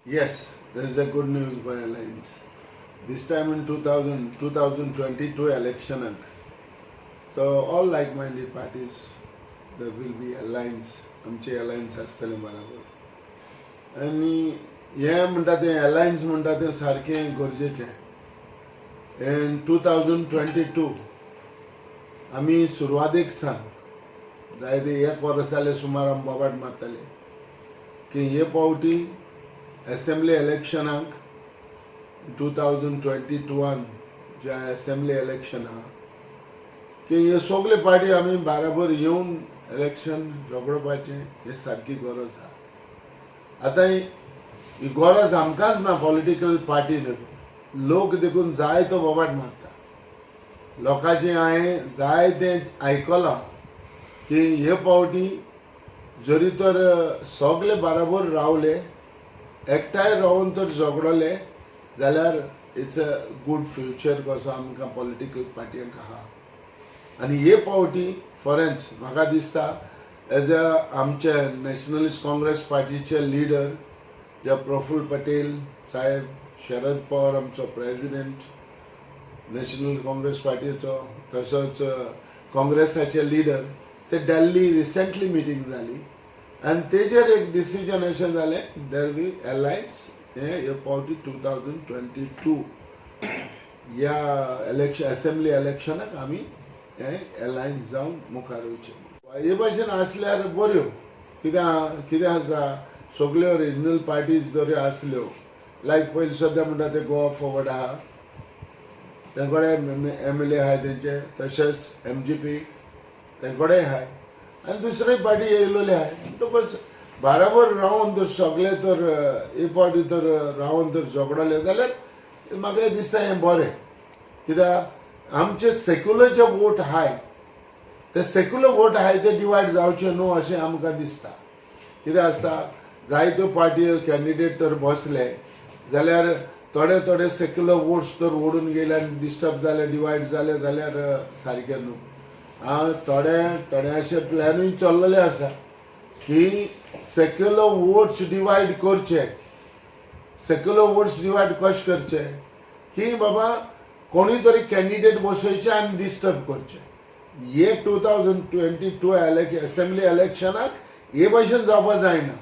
Yes, there is a good news for alliance. This time in 2022 election, so all like-minded parties, there will be alliance, आमचे alliance आसतले बराबर. आनी हें म्हणटा तें अलायन्स म्हणटा तें सारकें गरजेचें. इन 2022 आमी सुरवातेक सावन जायते एक वर्स जालें सुमार आमी बोबाट मारताले की हे फावटी असेंब्ली इलेक्शनाक, 2022न जे असेंब्ली इलेक्शन आहा की हे सगळे पार्टी आमी बाराबर येवन इलेक्शन झगडोवपाचें, हे सारकी गरज आहा. आतां ही गरज आमकांच ना, पॉलिटिकल पार्टी न्हू, लोक देखून जाय तो बोबाट मारता. लोकांचें हांवें जाय तें आयकलां की हे फावटी जरी तर सगळे बाराबर रावले, एकठांय रावन तर झगडले जाल्यार it's a good future कसो आमकां पॉलिटिकल पार्टयांक आहा. आनी हे फावटी फॉरेन्स म्हाका दिसता एज अ आमचे नॅशनलिस्ट काँग्रेस पार्टीचे लिडर जे प्रफुल्ल पटेल साहेब, शरद पवार आमचो प्रेसिडेंट नॅशनल काँग्रेस पार्टीचो, तसोच काँग्रेसाचे लिडर ते दिल्ली रिसेंटली मिटींग जाली आनी तेजेर एक डिसिजन अशें जालें, there be alliance. हे हे फावटी 2022 ह्या इलेक्शन, असेंब्ली इलेक्शनाक आमी हे अलायन्स जावन मुखार वयचें. हे भाशेन आसल्यार बऱ्यो. कित्याक कितें आसा, सगल्यो रिजनल पार्टीज जऱ्यो आसल्यो, लायक पयलीं सद्या म्हणटा ते गोवा फॉरवर्ड आहा, तें कडेन एमएलए आहाय तेंचे, तशेंच एमजीपी तें कडेन आहाय आनी दुसरी पार्टी येयलोली आहाय. म्हणटकच बाराबर रावन तर सगळे तर एक फावटी तर रावन तर झगडले जाल्यार म्हाका दिसता हें बरें. कित्याक आमचे सेक्युलर जे वोट आहाय, ते सेक्युलर वोट आहाय ते डिवायड जावचे न्हू अशें आमकां दिसता. कितें आसता, जायत्यो पार्टी कॅन्डिडेट तर बसले जाल्यार थोडे थोडे सेक्युलर वोट्स तर ओडून गेले आनी डिस्टर्ब जाले, डिवायड जाले जाल्यार सारकें न्हू. आं, थोडे थोडे अशे प्लॅनूय चल्लेले आसा की सेक्युलर वोट्स डिवायड करचे. सेक्युलर वोट्स डिवायड कशें करचे की बाबा कोणी तरी कॅन्डिडेट बसोवचे आनी डिस्टर्ब करचे. हे 2022 असेंब्ली इलेक्शनाक हे भाशेन जावपा जायना.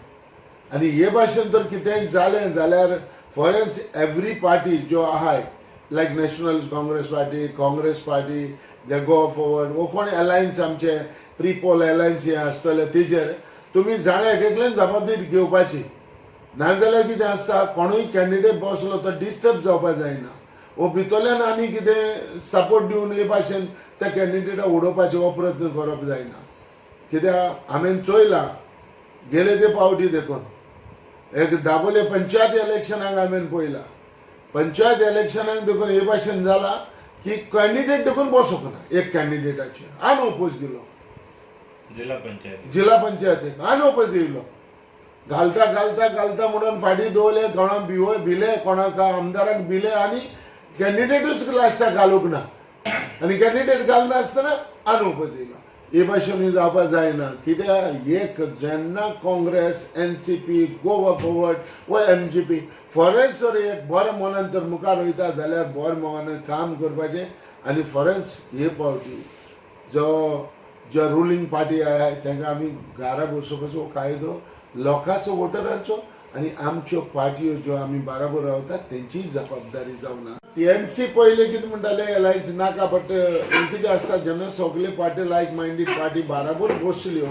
आनी हे भाशेन तर कितेंय जालें जाल्यार फॉरेन्स एवरी पार्टी ज्यो आहाय, like national Congress party, Congress party, जे गोवा फॉरवर्ड वो कोण अलायन्स, आमचे प्री पोल अलायन्स हे आसतले, तेजेर तुमी जाणा एक एकल्यान जबाबदारी घेवपाची. नाजाल्यार कितें आसता, कोणूय कॅन्डिडेट बसलो तो डिस्टर्ब जावपा जायना वो भितरल्यान आनी कितें सपोर्ट दिवन हे भाशेन त्या कॅन्डिडेटाक उडोवपाचो हो प्रयत्न करप जायना. कित्याक हांवें चोयलां गेले ते फावटी देखून एक दाबोले पंचायत इलेक्शनाक हांवें पळयलां, पंचायत इलेक्शनाक देखून हे भाशेन जाला की कॅन्डिडेट देखून बसोंक ना एक कॅन्डिडेटाचेर आनी ओपोज दिलो. जिल्हा पंचायत. जिल्हा पंचायतीक आनी ओपोज येयलो. घालता घालता घालता म्हणून फाटीं दवरले, कोणाक भिवय भिले, कोणाक आमदाराक भिले आनी कॅन्डिडेटूच लास्टाक घालूंक ना. आनी कॅन्डिडेट घालनासतना आनी ओपोज येयलो. हे भाशेन जावपा जायना. कित्याक एक जेन्ना काँग्रेस, एनसीपी, गोवा फॉरवर्ड वा एमजीपी फॉरेन्स जर एक बरें मनान तर मुखार वयता जाल्यार बरें मनान काम करपाचें. आनी फॉरेन्स हे फावटी जो जो रुलींग पार्टी आहाय तांकां आमी घरा बसोवपाचो हो कायदो लोकांचो, वोटरांचो आनी आमच्यो पार्टयो ज्यो आमी बाराबर रावतात तेंचीय जबाबदारी जावना. टीएमसी पयले कितें म्हणटाले, अलायन्स नाका. बट कितें आसता, जेन्ना सगळे पार्टी, लायक मायंडेड पार्टी बाराबर बसल्यो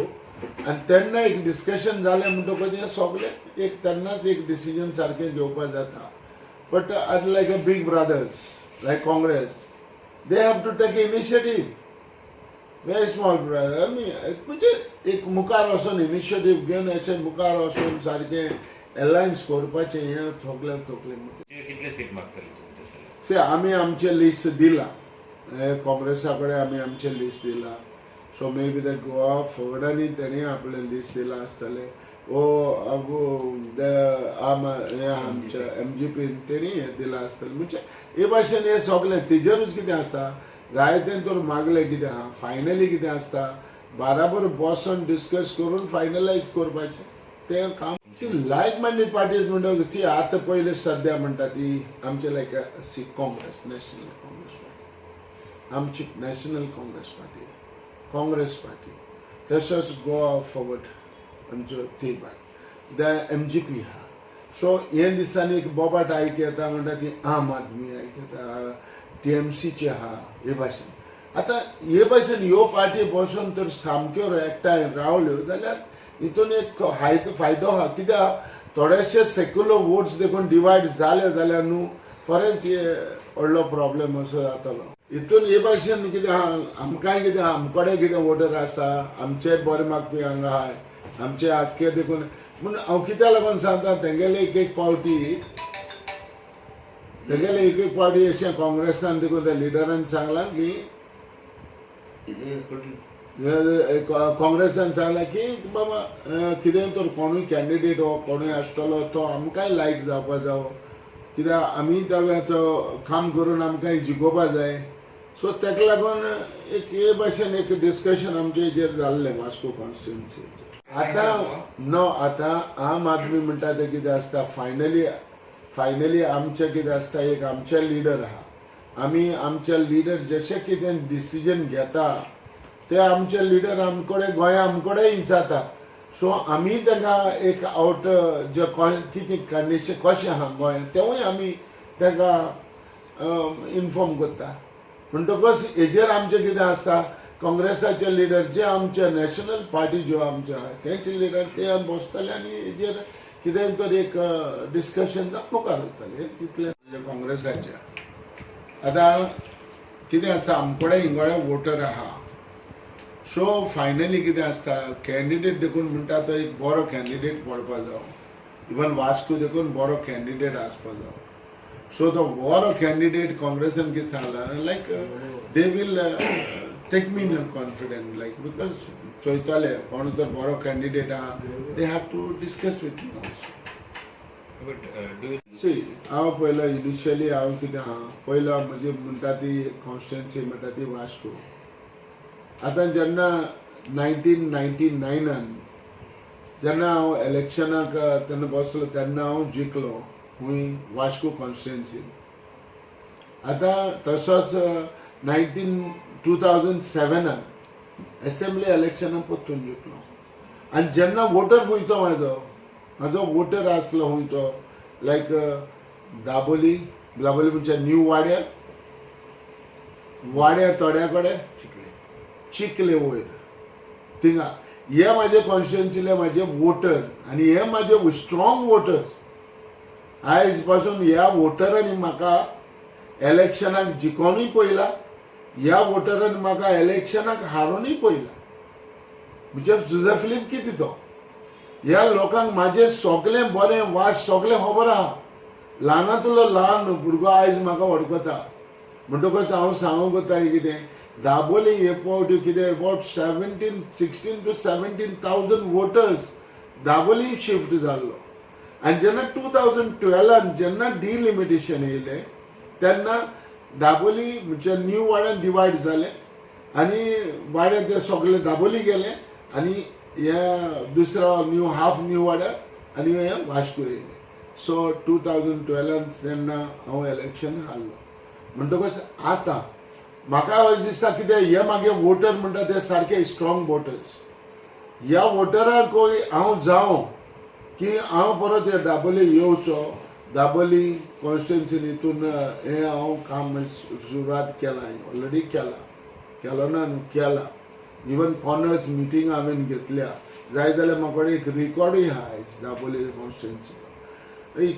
आनी तेन्ना एक डिस्कशन जालें म्हणटकच हें सगळें एक तेन्नाच एक डिसिजन सारकें घेवपाक जाता. बट आतां like a big brothers like Congress, they have to take initiative. Very small brother आमी म्हणजे एक मुखार वचून इनिशिएटीव घेवन अशें मुखार वचून सारकें अलायन्स करपाचें हें सगळ्यांक तकले. कितले सीट मागतले तुमी तशें? सी, आमी आमचें लिस्ट दिलां काँग्रेसा कडेन, आमी आमचें लिस्ट दिलां. सो मे बी ते गोवा फॉरवर्डांनी तेणी आपलें लिस्ट दिलां आसतलें वो आम हें आमच्या एमजीपीन तेणी हें दिलां आसतलें. म्हणजे हे भाशेन हें सगळें तेजेरूच कितें आसता, जायतें तर मागलें कितें आहा, फायनली कितें आसता, बाराबर बसोन डिस्कस करून फायनलायज करपाचें. तें काम. सी, लायक मायंडेड पार्टीज म्हणटा, सी, आतां पयले सद्या म्हणटा ती आमचे like, see, Congress, national Congress party, आमची national Congress party, Congress party, तसोच गोवा फॉरवर्ड आमचो ती पार्टी, the MGP आहा. सो हे दिसांनी एक बोबाट आयक येता म्हणटा ती आम आदमी आयक येता, टीएमसीची आहा. हे भाशेन आतां हे भाशेन ह्यो पार्टी बसून तर सामक्यो एकठांय रावल्यो जाल्यार हितून एक फायदो आहा. कित्याक थोडेशे सेक्युलर वोट्स देखून डिवायड जाले जाल्यार न्हू खरेंच हे व्हडलो प्रॉब्लेम असो जातलो. हितून हे भाशेन कितें आहा, आमकांय कितें आहा, आमकडे कितें वोटर आसा, आमचे बरे मागपी हांगा आहाय आमचे आख्खे. देखून पूण हांव कित्याक लागून सांगता, तेंगेले एक एक पावटी, तेगेले एक एक पावटी अशें काँग्रेसान देखून त्या लिडरान सांगलां की, काँग्रेसान सांगलां की बाबा, कितें तर कोणूय कॅन्डिडेट हो कोणूय आसतलो तो आमकांय लायक जावपा जावो, कित्याक आमी तो काम करून आमकां जिखोवपा जाय. सो ताका लागून एक हे भाशेन एक डिस्कशन आमचे हेजेर जाल्लें वास्को कॉन्स्टिट्युन्सीचेर. आतां नो, आतां आम आदमी म्हणटा तें कितें आसता, फायनली फायनली आमचें कितें आसता, एक आमचे लिडर आहा. आमी आमचे लिडर जशें कितें डिसिजन घेता ते आमचे लिडर आमकडे गोंया आमकडे विचारता. सो आमी तांकां एक आवट जे कितें कंडिशन कशें आहा गोंयांत तेवूय आमी तांकां इन्फॉर्म करता. म्हणटकच हेजेर आमचें कितें आसता, काँग्रेसाचे लिडर जे आमचे नॅशनल पार्टी ज्यो आमच्यो आहा तेंचे लिडर ते बसतले आनी हेजेर कितें तर एक डिस्कशन मुखार वयतले, तितलें. म्हणजे काँग्रेसाचे आतां कितें आसता, आमकडे हिंगोळे वोटर आहा. सो फायनली कितें आसता, कॅन्डिडेट देखून म्हणटा तो एक बरो कॅन्डिडेट पडपा जावो. इवन वास्को देखून बरो कॅन्डिडेट आसपा जावो. सो तो बरो कॅन्डिडेट काँग्रेसान कितें सांगला, like they will take me in confident, like because चोयताले कोण तर बरो कॅन्डिडेट आहा, they have to discuss with me also. But do you see, हांव पयलो इनिशियली हांव कितें आहा, पयलो म्हजी म्हणटा ती कॉन्स्टिट्युन्सी म्हणटा ती वास्को. आतां जेन्ना 1999नान जेन्ना हांव इलेक्शनाक तेन्ना बसलो तेन्ना हांव जिखलो खूंय वास्को कॉन्स्टिट्युन्सीन. आतां तसोच 2007नान एसेंब्ली इलेक्शनाक परतून जिखलो. आनी जेन्ना वोटर खंयचो म्हाजो वोटर आसलो खंयचो, लायक दाबोली, दाबोली म्हणजे न्यू वाड्या, वाड्या थोड्या कडेन चिखले. चिखले वयर थिंगा हे म्हाजे कॉन्स्टिट्युन्सीले म्हाजे वोटर आनी हे म्हाजे स्ट्रॉंग वोटर्स. आयज पासून ह्या वोटरांनी म्हाका इलेक्शनाक जिखोनूय पळयला, ह्या वोटरांनी म्हाका इलेक्शनाक हारोनूय पळयला. म्हणजे जुझे फिलीप कितें तो ह्या लोकांक म्हाजें सगळें बरें वास सगळें खबर आहा. ल्हानांतलो ल्हान भुरगो आयज म्हाका वळखता. म्हणटकच हांव सांगूंक वता कितें, दाबोली हे फावटी कितें about 17, 16 to 17 thousand voters Dabolim shift जाल्लो. आनी जेन्ना 2012न जेन्ना डिलिमिटेशन येयलें तेन्ना दाबोली म्हणजे न्यू वाड्यान डिवायड जालें आनी वाड्यान ते सगळे दाबोली गेले आनी हे दुसरो न्यू हाफ न्यू वाड्यार आनी हे वास्को येयले. सो 2012न तेन्ना हांव इलेक्शन हारलो. म्हणटकच आतां म्हाका अशें दिसता कितें, हे मागे वोटर म्हणटा ते सारके स्ट्रॉंग वोटर्स. ह्या वोटरांकूय हांव जावं की हांव परत हे दाबोली येवचो, दाबोली कॉन्स्टिट्युन्सीन हितून हें हांव काम सुरवात केलां, ऑलरेडी केलां, केलो ना न्हू, केलां. इवन कॉर्नर्स मिटींग हांवें घेतल्या. जाय जाल्यार म्हाका कडेन एक रिकॉर्डूय आहा आयज Dabolim कॉन्स्टिट्युन्सीचो.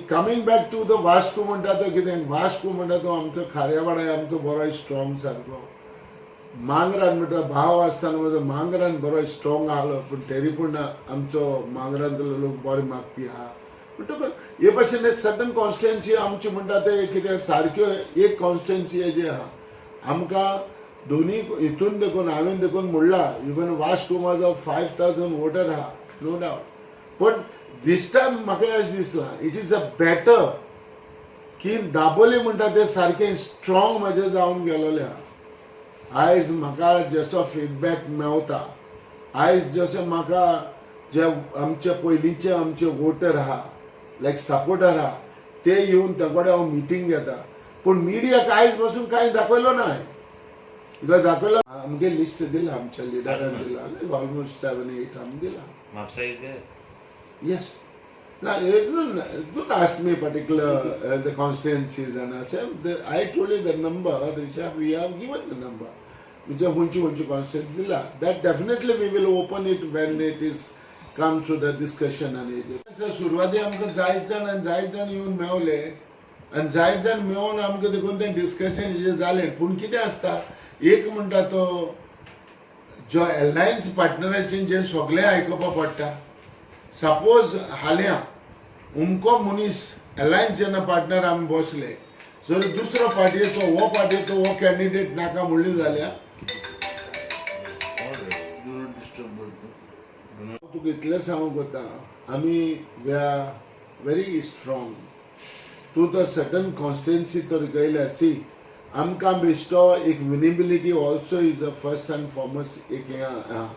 Coming back to the Vasco म्हणटा तो कितें, वास्को म्हणटा तो आमचो खार्यावाडा आमचो बरो स्ट्रॉंग सारको. मांगरान म्हणटा भाव आसतना म्हजो मांगरान बरो स्ट्रॉंग आहलो, पूण तरी पूण आमचो मांगरांतलो लोक बरे मागपी आहा. म्हणटकच हे भाशेन एक सर्टन कॉन्स्टिट्युन्सी आमची म्हणटा ते कितें सारक्यो एक कॉन्स्टिट्युन्सी जे आहा आमकां दोनी हितून देखून हांवें देखून म्हणलां, इवन वास्को म्हाजो 5,000 वोटर आहा, नो डावट. पण दीस टायम म्हाका अशें दिसलां, it is a better की दाबोली म्हणटा ते सारकें स्ट्रॉंग म्हजें जावन गेलोलें आहा. आयज म्हाका जसो फिडबॅक मेवता, आयज जशें म्हाका जे आमचे पयलींचे आमचे वोटर आहा, लायक सपोर्टर आहा, ते येवन तें कडेन हांव मिटींग घेता. पूण मिडियाक आयज पासून कांय दाखयलो ना. तुका दाखयलो आमगे लिस्ट दिला, आमच्या लिडरान दिला, ऑलमोस्ट 7-8 आमी दिला. Mapsa is there. Yes. Now, no, no, don't ask me particular the constituencies and I said, I told you the number which we have given the number. Which are hunchi hunchi constituencies dila. That definitely we will open it when it is comes to the discussion and it. सुरवाती आमकां जायत जाण आनी जायत जाण येवन मेवले आनी जायत जाण मेवोन आमकां देखून तें डिस्कशन जें जालें. पूण कितें आसता, एक म्हणटा तो जो अलायन्स पार्टनराचें जें सगळें आयकुपा पडटा. सपोज हाल्यां उमको मनीस अलायन्स जेन्ना पार्टनर आमी बसले, जर दुसरो पार्टयेचो हो पार्टयेचो हो कॅन्डिडेट नाका म्हणली जाल्यार All Do not disturb बोलतो. तुका इतलें सांगूंक वता, आमी we are very strong. तूं तर सर्टन कॉन्स्टिट्युएन्सी तर गयल्या. सी, आमकां बेश्टो एक winnability also is a first and foremost एक हें आहा.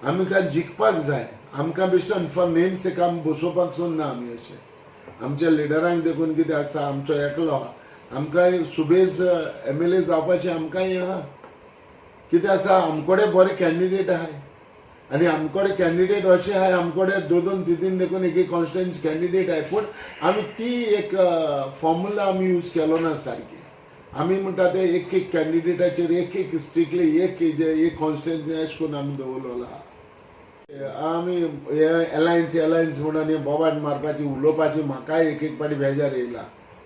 आमकां जिखपाक जाय. आमकां बेश्टो फॉर नेम सेक आमी बसोवपाक सोदना. आमी अशें आमच्या लिडरांक देखून कितें आसा, आमचो एकलो आहा, आमकां सुबेज एमएलए जावपाचें आमकांय आहा. कितें आसा, आमकोडे बरे कॅन्डिडेट आहाय आनी आमकोडे कॅन्डिडेट अशे आहाय, आमकोडे दोन दोन तीन तीन देखून एक एक कॉन्स्टिट्युएन्सी कॅन्डिडेट आहाय. पूण आमी ती एक फॉर्मुला आमी यूज केलो ना सारकी. आमी म्हणटा ते एक एक कॅन्डिडेटाचेर एक एक स्ट्रिक्टली एक जे एक कॉन्स्टिट्युएन्सी अशें करून आमी दवरलेलो आहा. आमी हे एलायन्स एलायन्स म्हणून हे बोबाट मारपाची उलोवपाची म्हाकाय एक एक पाटी बेजार येयला.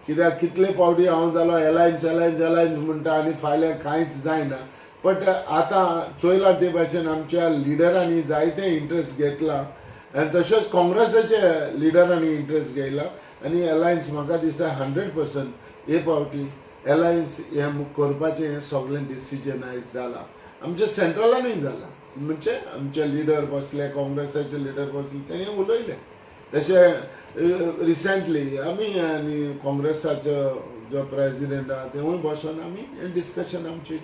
कित्याक कितले पावटी हांव जालो एलायन्स एलायन्स एलायन्स म्हणटा आनी फाल्यां कांयच जायना. बट आतां चोयलां ते भाशेन आमच्या लिडरांनी जायते इंट्रस्ट घेतला आनी तशेंच काँग्रेसाचे लिडरांनी इंट्रस्ट घेयला आनी एलायन्स म्हाका दिसता 100% हे फावटी एलायन्स हें करपाचें हें सगळें डिसिजन आयज जालां. आमच्या सेंट्रलानूय जालां. म्हणजे आमचे लिडर बसले, काँग्रेसाचे लिडर बसले, तेणी उलयले. तशें रिसेंटली आमी आनी काँग्रेसाचो जो प्रेसिडेंट आहा तेवूय बसोन आमी हें डिस्कशन आमचें.